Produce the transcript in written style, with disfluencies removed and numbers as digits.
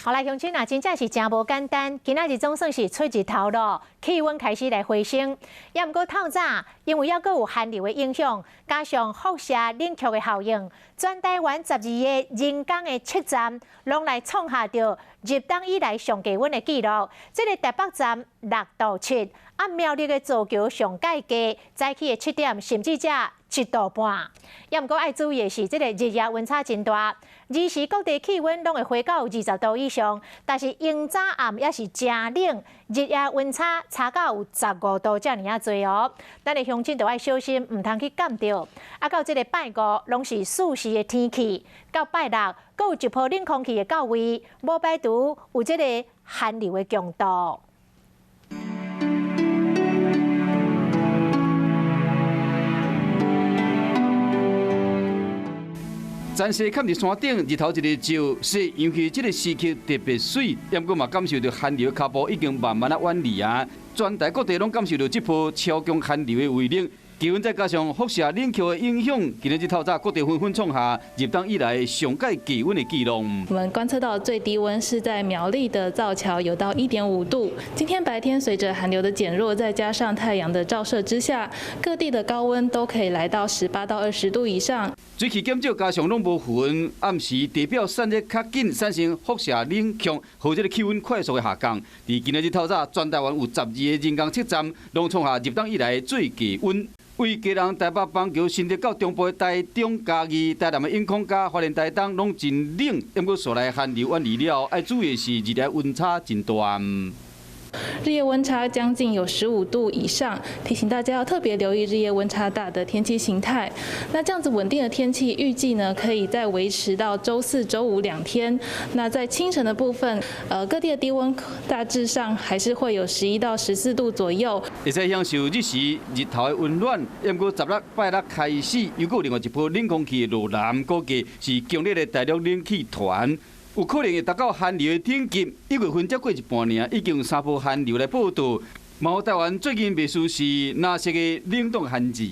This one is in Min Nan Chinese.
好來，鄉親啊，真正是誠無簡單。今仔日總算是出日頭咯，氣溫開始來回升。也毋過透早，因為猶閣有寒流的影響，加上輻射冷卻的效應，全台灣十二个人工的測站攏來創下著入冬以來上低溫的紀錄。這个台北站6度7，啊苗栗的造橋上蓋低，早起的7點，甚至才1度半。也毋過愛注意的是，這个日夜溫差真大。二時各地氣溫攏會回到20度以上，但是迎早暗也是誠冷，日夜溫差差到有15度遮爾仔濟哦。咱的鄉親著愛小心，毋通去感著。啊，到這个拜五攏是四時的天氣，到拜六閣有一波冷空氣的到位，無排除有這个寒流的強度。暫時崁佇山頂，日頭一日照，是尤其這个時刻特別媠，毋過嘛感受著寒流的腳步已經慢慢仔遠離啊。全台各地攏感受著這波超強寒流的威力。氣溫再加上輻射冷卻的影響，今仔日透早各地紛紛創下入冬以來上蓋低溫的紀錄。我們觀測到最低溫是在苗栗的造橋有到1.5度。今天白天隨着寒流的減弱，再加上太陽的照射之下，各地的高溫都可以來到18到20度以上。水汽減少，加上攏無雲，暗時地表散熱較緊，產生輻射冷卻，予這个氣溫快速的下降。佇今仔日透早，全台灣有12個人工測站，攏創下入冬以來最低溫。為基隆、台北、板橋、新竹到中部的台中、嘉義、台南的永康佮花蓮、台東攏真冷，毋過紲來寒流遠離了，愛注意的是日夜溫差真大。日夜溫差將近有15度以上，提醒大家要特別留意日夜溫差大的天氣形態。那這樣子穩定的天氣，預計呢可以再維持到週四、週五兩天。那在清晨的部分，各地的低溫大致上還是會有11到14度左右。會使享受日時日頭的溫暖，毋過16拜六開始，又閣有另外一波冷空氣的落南，估計是強烈的大陸冷氣團。有可能會達到寒流的頂級，一月份才過一半爾，已經有三波寒流來報道。嘛予台灣最近袂輸是藍色的冷凍寒潮。